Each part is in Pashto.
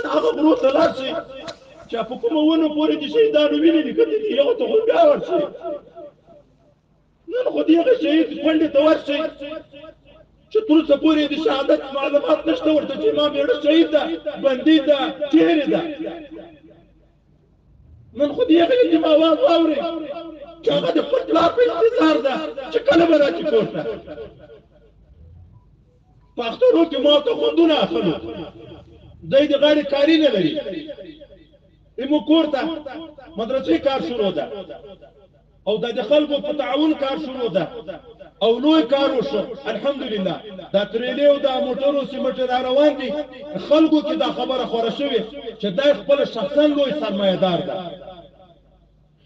نن هغه غرو ته لاړ شئ چې په کومو ونو پورې د شهیدانو وینې نښتې دي، هغو ته خو بیا ورشئ. نن خو دې هغه شهید کونډې ته ورشئ چې تر اوسه پورې د شهادت معلومات نشته ورته چې ما مېړه شهید ده، بندي ده، چیرې ده. نن خو دې هغه یتیم اواز واورئ چې هغه د خپل پلار په انتظار ده چې کله به راشي کور ته. په اخترو کې ما ته خوندونه اخلو، دی د غاړې کاري نه لري. زموږ کور ته مدرسې کار شروع ده او د خلکو په تعاون کار شروع ده او لوی کار وشو الحمدلله. دا تریلې او دا موټرو سیمټ را روان دي، خلکو کې دا خبره خوره شوې چې دا خپل شخصا لوی سرمایهدار ده.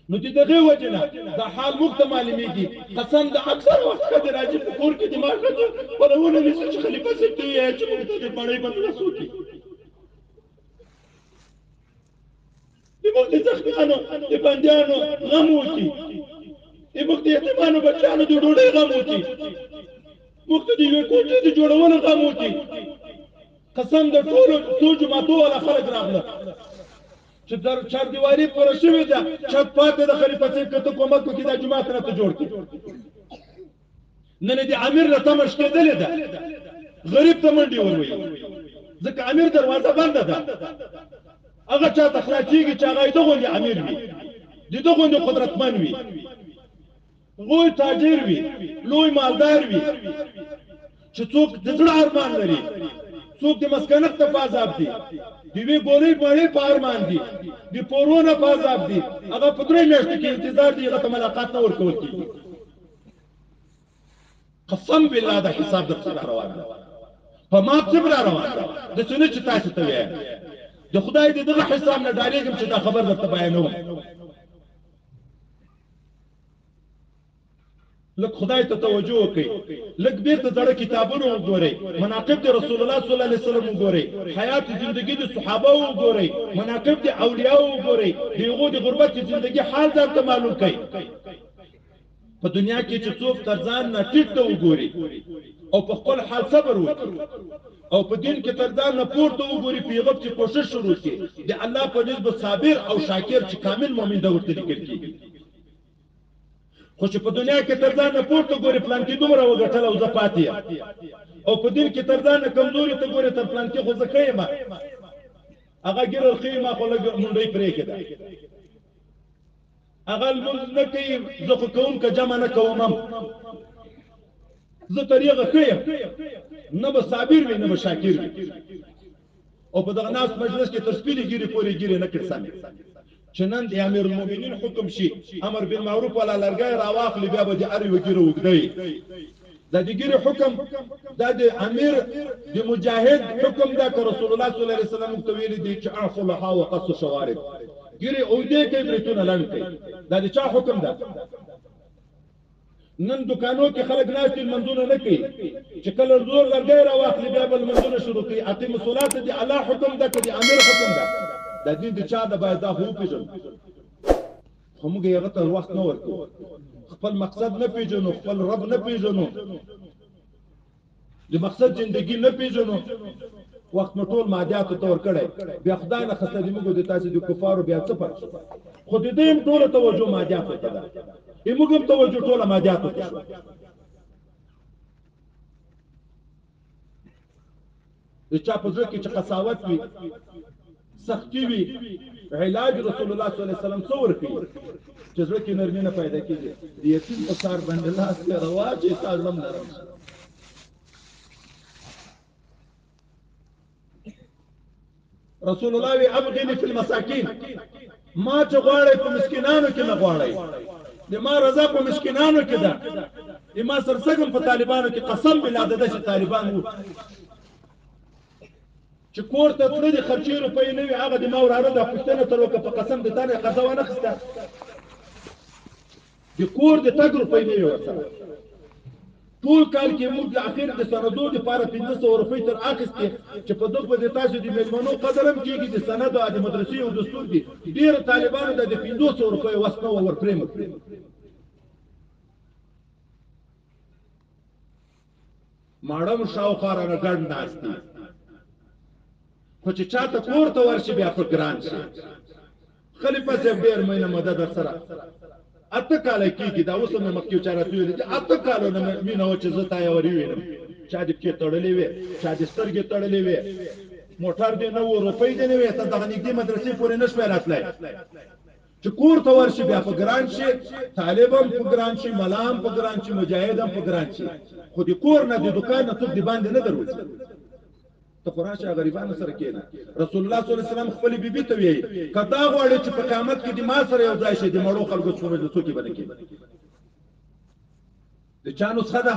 نو د دغې وجې نه دا حال موږ ته معلومیږي. قسم د اکثر وخت ښځې راځي په کور کې د ما ښځې پلوونه نیسي چې خلیفه صاحب ته ووایه چې موږ ته د مړۍ بندوبست وکړي. د موږ د زخمیانو د بندیانو غم وکړي، د موږ د یتیمانو بچیانو د ډوډۍ غم وکړي، موږ ته د یوې کوټې د جوړولو غم وکړي. قسم د ټولو څو جوماتو والا خلک راغله چې در چاردیوالي پوره شوې ده، چت پاتې ده، خلیفه صاحب که ته کومک وکړي دا جومات راته جوړ کړي. نن د امیر له تمه شکېدلې ده، غریب ته منډې وروي، ځکه امیر دروازه بنده ده. هغه چاته خلاصېږي چې هغه د غوندې امیر وي، د ده غوندې قدرتمن وي، لوی تاجر وي، لوی مالدار وي، چې څوک د زړه ارمان لري، څوک د مسکنت ته په عذاب دي، د یوې ګولۍ مړې په ارمان دي، د پورونه په عذاب دي، هغه په 3 میاشتو کې انتظار دي، هغه ته ملاقات نه ورکول کېږي. قسم بالله دا حساب در څخه روان ده، په ما څه را روان ده، داسې نه چې تاسې ته وایم. د خدای د دغه حساب نه ډارېږم چې دا خبر درته بیانوم. لږ خدای ته توجه وکړئ، لږ بیرته زړه کتابونه وګورئ، مناقب د رسول الله صلی الله علیه وسلم وګورئ، حیات زندگی د صحابه وګورئ، مناقب د اولیاء وګورئ، د هغو د غربت زندگی حال ځان ته معلوم کړئ. په دنیا کې چې څوک تر ځان نه ټیټ ته وګوري او په خپل حال صبر وکړي او په دین کې تر ځان نه پورته وګوري، په هغه چې کوشش شروع کړي، د الله په نزد صابر او شاکر چې کامل مؤمن ده ورته لیکل کېږي. خو چې په دنیا کې تر ځان نه پورته ګوري، پلانکي دومره وګټل او زه پاتې یم، او په دین کې تر ځان نه کمزوري ته ګوري، تر پلانکي خو زه ښه یم، هغه ږیره ښه ما خو لږ مونډۍ پرېښې ده، هغه لمونځ نه کوي، زه خو کوم که جمع نه کوم هم، زه تر هغه ښه یم. نه به صابر وي، نه به شاکر وي، او په دغه ناست مجلس کې تر سپینې ږیرې پورې ږیرې نه کړې سمې. چې نن د امیر المؤمنین حکم شي، امر بالمعروف والا لرګی راواخلي، بیا به د هر یوه ږیره اوږده وي. دا د ږیرې حکم دا د امیر د مجاهد حکم ده، که رسول الله صلی الله علیه وسلم موږ ته ویلي دي چې اعفو لها وقصو شوارب، ږیرې اوږدې کوي، برېتونه لنډ کوي. دا د چا حکم ده؟ نن دکانو کې خلک ناست دي، لمونځونه نه کوي، چې کله زور لرګی راواخلي بیا به لمونځونه شروع کوي. اقیم الصلات د الله حکم ده که د امیر حکم ده؟ دا دین د چا ده؟ باید دا خو وپېژنو، خو موږ یې هغه ته وخت نه ورکوو، خپل مقصد نه پېژنو، خپل رب نه پېژنو، د مقصد زندگی نه پېژنو. وخت مو ټول مادیاتو ته ورکړی، بیا خدای نه خسته دي موږ د تاسې د کفارو بیا څه پاتې شو؟ خو د دوی هم ټوله توجه مادیاتو ته ده، موږ هم توجه ټوله مادیاتو ته شوه. د چا په زړه کې چې قساوت وي، سختی وي، علاج رسول الله صلی الله علیه وسلم څه ورکوي چې زړه کې نرمي نه پیدا کېږي؟ د یتیم په سر باندې لاس تېروه چې ستا زړه هم نرم شي. رسول الله وی ابغنی فی المساکین، ما چې غواړی په مسکینانو کې مې غواړی، د ما رضا په مسکینانو کې ده. د ما سرسګم په طالبانو کې، قسم بالله د داسې طالبان وو چې کور ته تللی د خرچې روپۍ نه وي، هغه د ما وراره دا پوښتنه تر وکړه، په قسم د تا نه یې قرضه وانه خیسته، د کور د تګ روپۍ نه وي ورسره. ټول کال کې موږ د اخر د سندو دپاره 500 روپۍ تر اخیستې چې په دغه باندې تاسو د مېلمنو قدر هم کېږي. د سند او د مدرسې یو دستور دی، ډېرو طالبانو د 500 روپیو وس نه وه ورپرې مو کړې. ماړه مو شاوخوا رانه ګډ ناست دي. خو چې چاته کور ته ورشي بیا په ګران شي. خلیفه صاحب ډېر مینه مده در سره 8 کاله کېږي. دا اوس مې مخکې چا راته ویلي چې 8 کالو نه مینه وه چې زه تا یې وروینم. چا دې پښې تړلې وې، چا دې سترګې تړلې وې، موټر دې نه و، روپۍ دې نه وې، تر دغه نږدې مدرسې پورې نه شوې راتلی. چې کور ته ورشي بیا په ګران شي، طالب هم په ګران شي، ملا هم په ګران شي، مجاهد هم په ګران شي، خو د کور نه، د دکان نه څوک د باندې نه دروځي. ته خو راشه غریبانو سره کېنه. رسول الله صلی الله علیه وسلم خپلې بیبي ته ویلي، که دا غواړې چې په قیامت کې د ما سره یو ځای شي، د مړو خلکو په مجلسو کې به نه کېنې. د چا نسخه ده؟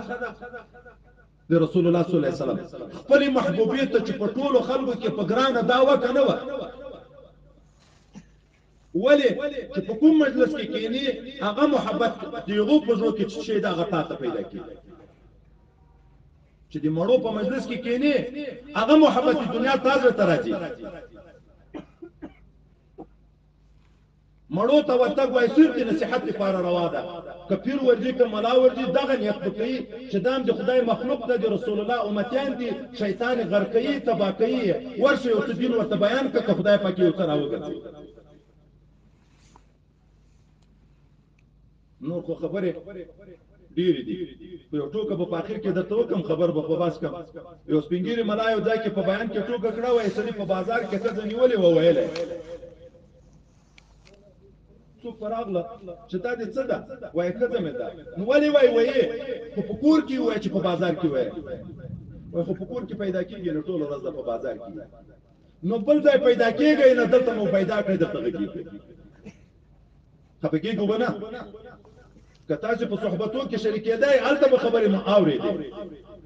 د رسول الله صلی الله علیه وسلم. خپل محبوبیت ته چې په ټولو خلکو کې په ګرانه دا وه که نه وه؟ ولې چې په کوم مجلس کې کینی، هغه محبت د هغو په زړه کې چې شی ده، هغه تا ته پیدا کیږي. چې د مړو په مجلس کې کینی، هغه محبت د دنیا تازه ته راځي. مړو ته ورتګ وای صرف د نصیحت لپاره روا ده. که پیر ورځي، که ملا ورځي، دغه نیت وکړي چې دا هم د خدای مخلوق ده، د رسول الله امتیان دي، شیطان غرقوي، تباه کوي، ورشه یو څه دین ورته بیان کړه، که خدای پاک یو څه راوګرځي. نور خو خبرې ډېرې دي، خو یو ټوکه به په اخر کې درته وکړم، خبر به په بس کم. یو سپینږیري ملا یو ځای کې په بیان کې ټوکه کړه، وایي سړي په بازار کې ښځه نیولې وه، ویلی څوک راغله چې دا دې څه ده؟ وایي ښځه مې ده. نو ولې؟ وایي وایي خو په کور کې وایي چې په بازار کې وایي. وایي خو په کور کې پیدا کېږي نو ټوله ورځ ده په بازار کې، نو بل ځای پیدا کېږي نه، دلته مو پیدا کړی، درته غږېږي. خفه کېږو به نه. که تاسو په صحبتو کې شریکېدای، هلته به خبرې مو اورېدې،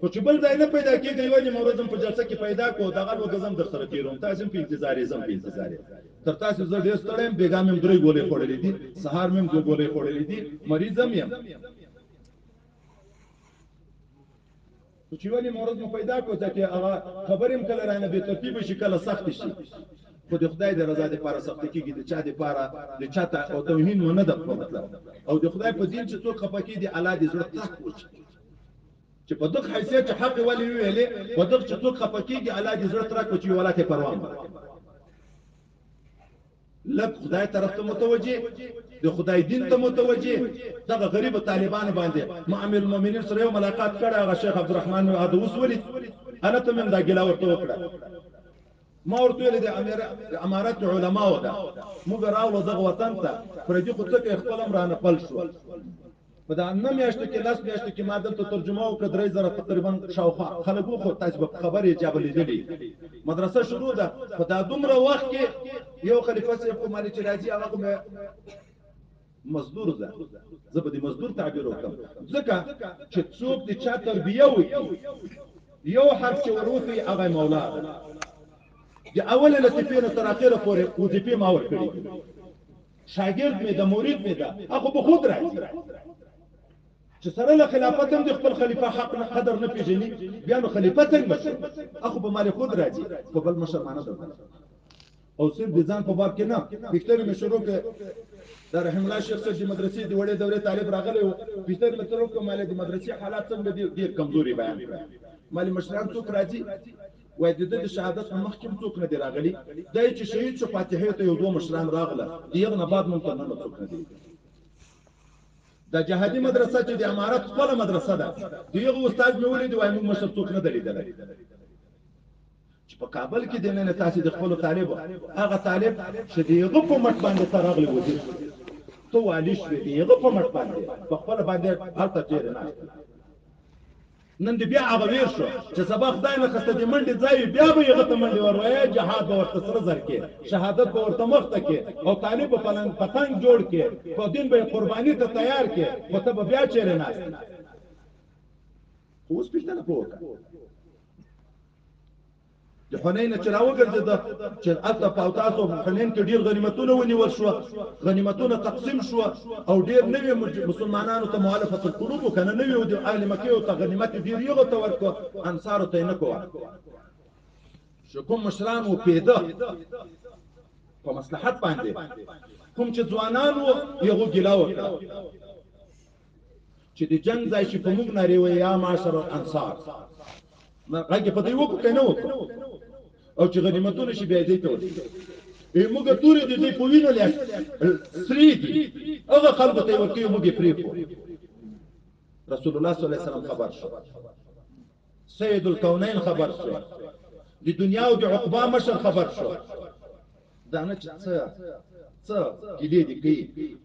خو چې بل ځای نه پیدا کېږي، یوه نیمه ورځ هم په جلسه کې پیدا کړو، دغه لوګه زم در سره تېروم. تاسو هم په انتظار یې، زم په انتظار یم. تر تاسو زه ډېر ستړی یم. بېګا مې هم درې ګولۍ خوړلې دي، سهار مې هم دوه ګولۍ خوړلې دي، مریض هم یم. خو چې یوه نیمه ورځ مو پیدا کړو، ځکه هغه خبرې هم کله رانه بې ترتیبه شي، کله سختې شي، خو د خدای د رضا دپاره سختې کېږي، د چا دپاره د چا ته او توهین ونه ده په مطلب. او د خدای په دین چې څوک خفه کېږي، الله دې زړه تک وچ چې په دغه حیثیت چې حق ولې ویلې، په دغه چې څوک خفه کېږي، الله دې زړه ترک وچ ولا ته پروا مه. لږ خدای طرف ته متوجه، د خدای دین ته متوجه. دغه غریب طالبانو باندې ما امیر المؤمنین سره یو ملاقات کړی، هغه شیخ عبدالرحمن هغه اوس ولید، هلته مې هم دا ګیله ورته وکړه. ما ورته ویل د امیر امارت علماو ده موږ راوړو دغه وطن ته، پردي خو څه کوي، خپل هم رانه پل شو. په دا 9 میاشتو کې، 10 میاشتو کې ما دلته ترجمه وکړه، 3000 تقریبا شاوخوا خلک وو. خو تاسو به خبرې چا به لیدلي مدرسه شروع ده. په دا دومره وخت کې یو خلیفه صاحب خو مالې چې راځي، هغه خو مزدور ده، زه به د مزدور تعبیر وکړم، ځکه چې څوک د چا تربیه وکړي، یو حرف چې وروښيي، هغه مولا ده. د اولې لطیفې نه تر اخره پورې وظیفې ما ورکړي دي. شاګرد مې ده، مرید مې ده، هغه به خود راځي چې سره له خلافت هم د خپل خلیفه حق نه قدر نه پیژني، بیا نو خلیفه څنګه شي؟ هغه به مال خود راځي، په بل مشر مانه ده. او صرف د ځان په باب کې نه، پښتنې مې شروع کړ. د رحم الله شیخ صاحب د مدرسې د وړې دورې طالب راغلی و، پښتنې مې تر وکړه، مالې د مدرسې حالات څنګه دي؟ ډېر کمزوري بیان کړه. مالې مشران څوک راځي؟ وای د ده د شهادت نه مخکې هم څوک نه دی راغلي، دی چې شهید شو، فاتحې ته یو دوه مشران راغله، د هغه نه بعد مونږ ته نن څوک نه دی. د جهادي مدرسه چې د امارت خپله مدرسه ده، د هغه استاد مې ولید، وای موږ مشر څوک نه دی لیدلی. چې په کابل کې د نن تاسو د خپل طالب، هغه طالب چې د هغه په مټ باندې ته راغلی وزیر ته والي شوې، د هغه په مټ باندې په خپل باندې هلته تېر نه، نن دې بیا هغه ویر شو چې سبا خدای نه خسته دې منډې ځای، بیا به هغه ته منډې وروایې، جهاد به ورته سره زر کې، شهادت به ورته مخته کې او طالب به پلنګ پتنګ جوړ کې، په دین به قرباني ته تیار کې، خو ته به بیا چیرې ناست؟ خو اوس پوښتنه په وکړه. د حنین چې راوګرځېده، چې هلته په تاسو حنین کې ډېر غنیمتونه ونیول شو، غنیمتونه تقسیم شو او ډېر نوي مسلمانانو ته مؤلفة القلوب کنه، نوي د اهل مکې ته غنیمت ډېر یې ته ورکړ، انصارو ته یې نه کوه. چې کوم مشران و پیده په مصلحت باندې، کوم چې ځوانان وو، یغو ګیله وکړه چې د جنگ ځای شي، په موږ نارې وایي، یا معشر الانصار. غږ په دې وکړو که نه وکړو؟ او چې غنیمتونه شي بیا یې دوی ته ورکوي. موږ تورې د دوی په وینو سرې دي، هغه خلکو ته یې ورکوي، موږ یې پرېښو. رسول الله صلی الله علیه وسلم خبر شو، سید الکونین خبر شو، د دنیا او د عقبا مشر خبر شو. دا نه چې څه څه ګیلې دي کوي،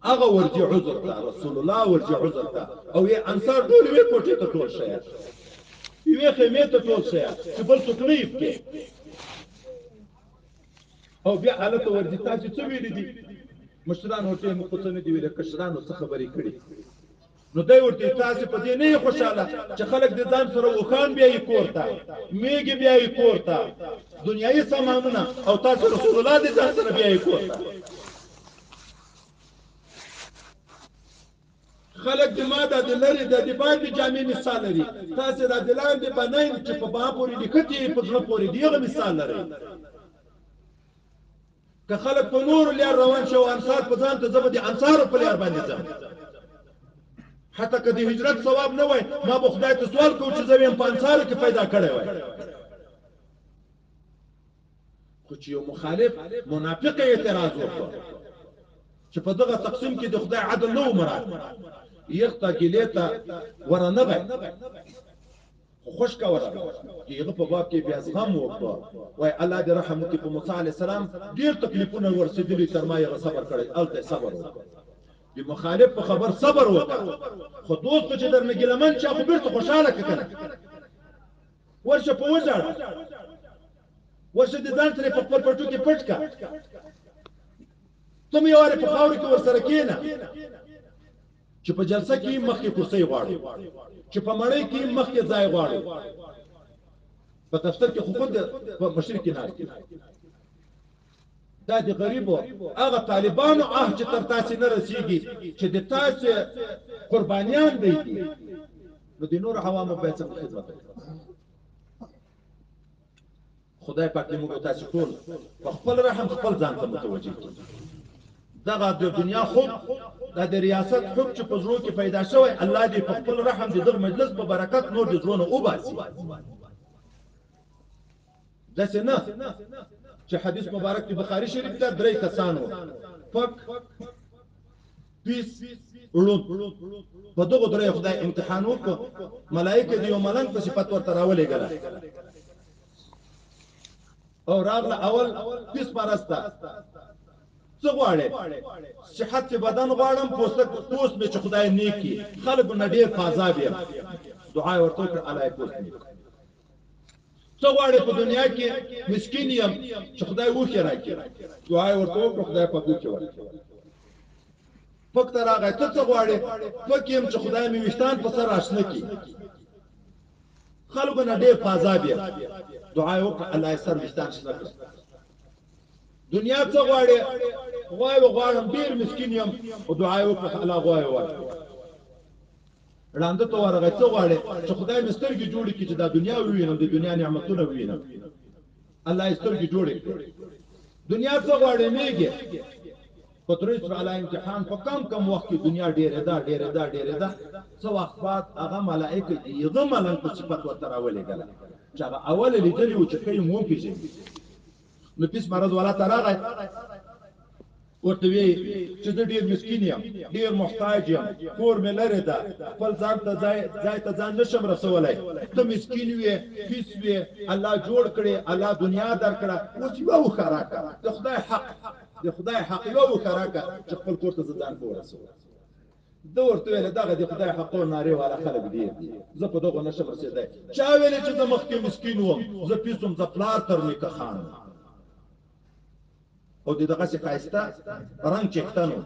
هغه ورځي عذر ته، رسول الله ورځي عذر ته، او یې انصار ټول یوې کوټې ته ټول شی، یوې خیمې ته ټول شی چې بل څوک نه یې پکې. او بیا هلته ورځي تاسې څه ویلي دي؟ مشرانو ورته موږ خو څه نه دي ویلي، کشرانو څه خبرې کړي. نو دی ورته تاسې په دې نه یې خوشحاله چې خلک د ځان سره اوښان بیایي کور ته، میږي بیایي کور ته، دنیایي سامانونه، او تاسې رسول الله د ځان سره بیایي کور ته. خلک د ما د لرې د د باندې جامې مثال لري، تاسې د لاندې بنین چې په با پورې نښتې په زړه پورې دی هغه مثال لري. که خلک په نورو لار روان شي او انصار په ځان ته، زه به د انصارو په لار باندې ځم. حتی که د هجرت ثواب نه وای، ما به خدای ته سوال کوو چې زه یې په انصارو کې پیدا کړی وای. خو چې یو مخالف منافق اعتراض وکړ چې په دغه تقسیم کې د خدای عدل نه و مراد، یخته ګیلې ته ورنغی، خو خشکه ورغله. د هغه په باب کې بیا زغم وکړ، وای الله دې رحم وکړي په موسی علیه السلام ډېر تکلیفونه ورسېدلي، تر ما یې هغه صبر کړی، هلته یې صبر وکړ. د مخالف په خبر صبر وکړه، خو دوست خو چې درنه ګیلهمن شي خو بېرته خوشحاله کړه، که نه ورشه په وژاړه، ورشه د ځان سره په خپل پټو کې پټ کړه، ته مې یو وارې په خاورو کې ورسره کښېنه. چې په جلسه کې مخکې کرسۍ غواړو، چې په مړۍ کې مخکې ځای غواړو، په دفتر کې خو خود په مشر کې ناست دي. دا د غریبو هغه طالبانو اه چې تر تاسې نه رسیږي، چې د تاسې قربانیان دی دي، نو د نورو عوامو باید څنګه خدمت وکړي؟ خدای پاک دې موږ تاسې ټول په خپل رحم خپل ځان ته متوجه کړي. دغه د دنیا حب، دا د ریاست حب چې په زړو کې پیدا شوی، الله دې په خپل رحم د دغه مجلس په برکت نور د زړونو وباسي. داسې نه چې حدیث مبارک دی بخاری شریف ته درې کسانو پک پیس ړوند، په دغو درې خدای امتحان وکړ، ملایکه د یو ملنګ په صفت ورته راولېږله او راغله. اول پیس مرسته څه غواړې؟ صحت بدن غواړم، پوست پوست مې چې خدای نیک کړي، خلکو نه ډېر په عذاب یم. دعا یې ورته وکړه، الله یې پوست نیک. څه غواړې په دنیا کې؟ مسکین یم چې خدای اوښې راکړي. دعا یې ورته وکړه، خدای پاک اوښې ورکړي. پک ته راغی، ته څه غواړې؟ پک یم چې خدای مې ویښتان په سر راشنه کړي، خلکو نه ډېر په عذاب یم. دعا یې وکړه، الله یې سر ویښتان شنه کړه. دنیا څه غواړې؟ غواوې غواړم، ډېر مسکین یم. او دعا یې وکړه، الله غواوې ورکړه. ړانده ته ورغی، څه غواړې؟ چې خدای مې سترګې جوړې کړي چې دا دنیا ووینم، د دنیا نعمتونه ووینم. الله یې سترګې جوړې کړې. دنیا څه غواړې؟ میږې. په درې سره الله امتحان په کم کم وخت کې دنیا ډېرېده ډېرېده ډېرېده. څه وخت بعد هغه ملائکه د هغه ملنګ په صفت ورته راولېږله چې هغه اوله لیدلي وو چې ښه یې وپېژني. نو پیس مرض والا ته راغی، ورته وی چې زه ډېر مسکین یم، ډېر محتاج یم، کور مې لرې ده، خپل ځان ته ځای ځای ته ځان نشم رسولی. ته مسکین وې، پیس وې، الله جوړ کړې، الله دنیا درکړه، اوس یوه اوښه راکړه، د خدای حق، د خدای حق یوه اوښه راکړه چې خپل کور ته زه ځان ورسوم. ده ورته ویل دغه د خدای حقو نارې والا خلک ډېر دي، زه په دغو نشم رسېدی. چا ویلې چې زه مخکې مسکین وم، زه پیس وم، زه پلار تر نیکه خان وم او د دغسې ښایسته رنګ څښتن وم.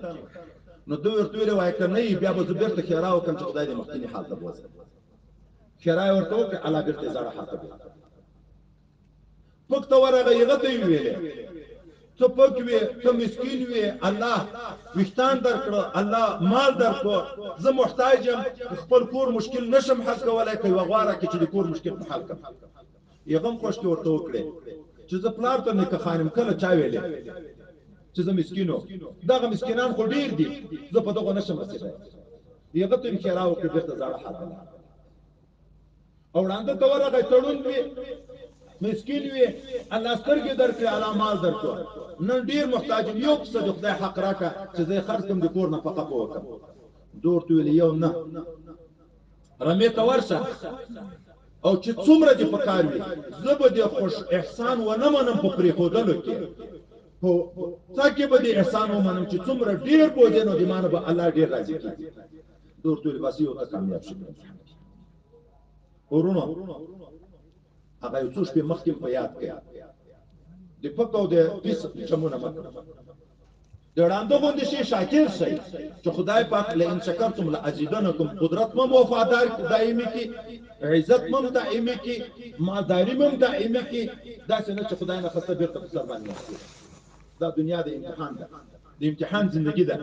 نو ده ورته ویلې وایي که نه یي بیا به زه بېرته ښېرا وکړم چې خدای دې مخکیني حال ته بوځم. ښېرا یې ورته وکړه، الله بېرته یې زاړه حال ته بوتله. پک ته ورغی، هغه ته یې وویلې ته پک وې، ته مسکین وې، الله ویښتان درکړه، الله مال درکړ، زه محتاج یم، خپل کور مشکل نشم حل کولی، که یوه غوا راکړې چې د کور مشکل په حل کړم. هغه هم خوښتې ورته وکړې چې زه پلار ته نیکه خان یم، کله چا ویلې چې زه مسکین وم؟ دغه مسکینان خو ډېر دي، زه په دغو نشم رسېدی. هغه ته یې ښېرا وکړه، بېرته زاړه حال ته لاړ. او وړاندې ته ورغی، ته ړوند وې، مسکین وي، الله سترګې درکړې، الله مال درکړو، نن ډیر محتاج یم، یو پسه د خدای حق راکړه چې زه یې خرڅ کړم، د کور نفقه په وکړم. ده ورته ویل یو نه، رمې ته ورشه او چې څومره دې پکار وي زه به دې خوش احسان ونه منم په پرېښودلو کې، په څه کې به دې احسان ومنم چې څومره ډېر بوځې نو د ما نه به الله ډېر راضي کېږي. ده ورته ویل بس یو ته کامیاب شې. ورونو هغه یو څو شپې مخکې په یاد کړئ، د پک او د پیس چمونه مه کوئ، د ړانده غوندې شي شاکر شئ چې خدای پاک لئن شکرتم لازیدنکم، قدرت مم وفادار دایمي کی، عزت مم دایمي کی، مالداري مم دایمي کی، داسې نه چې خدای نه خسته بیرته په سر باندې واخلي. دا دنیا د امتحان ده، د امتحان زندگی ده.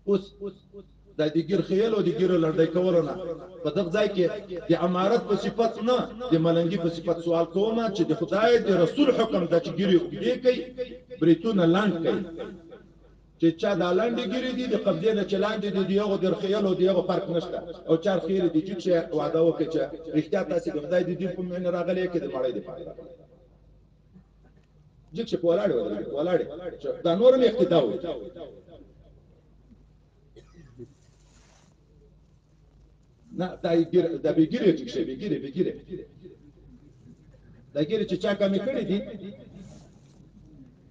اوس دا د ګیر خیلو د ګیرو لړډۍ کولو نه په دغه ځای کې د امارت په صفت نه د ملنګي په صفت سوال کوم چې د خدای د رسول حکم ده چې ګیرې اوږدې کوي، بریتونه لنډ کوي، چې چا دا لنډې ګیرې دي د قبضې نه چې لاندې دي د یغو د خیلو د یغو فرق نشته، او چار خیلې دي چې وعده وکړي چې رښتیا تاسې د خدای د دین په مینه راغلي کې د مړۍ دپاره راغلي. جګ شي په ولاړې ودرېږي، په ولاړې دا نور هم اقتدا وکړي. نه دا ګیره، دا بې ګیرې ټیک شي، بې ګیرې، بې ګیرې، دا ګیرې چې چا کمې کړې دي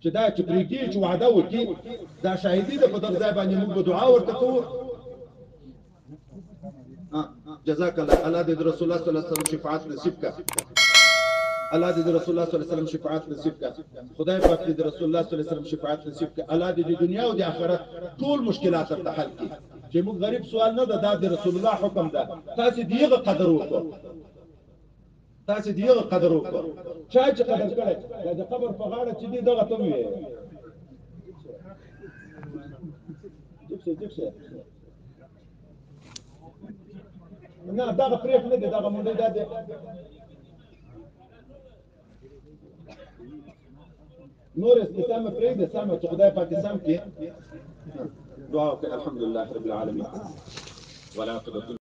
چې دا چې پرېږدي چې وعده وکړي، دا شاهدي ده په دغه ځای باندې موږ به دعا ورته کوو. جزاک الله، الله دې د رسول الله صلی الله علیه وسلم شفاعت نصیب کړه، الله دې د رسول الله صلی الله علیه وسلم شفاعت نصیب کړه، خدای پاک دې د رسول الله صلی الله علیه وسلم شفاعت نصیب کړه، الله دې د دنیا او د آخرت ټول مشکلات درته حل کړي. چې موږ غریب سوال نه ده، دا د رسول الله حکم ده، تاسې د هغه قدر وکړو، تاسې د هغه قدر وکړو، چا چې قدر کړی دا د قبر په غاړه چې دی دغه ته ووایه. جګ شه، جګ شه. نه دغه پرېښ نه دی، دغه مونډۍ دا دی. نور سمه پرېږده، سمه چې خدای پاک سم کړي. دعا وکړئ. الحمدلله رب العالمین والعاقبة.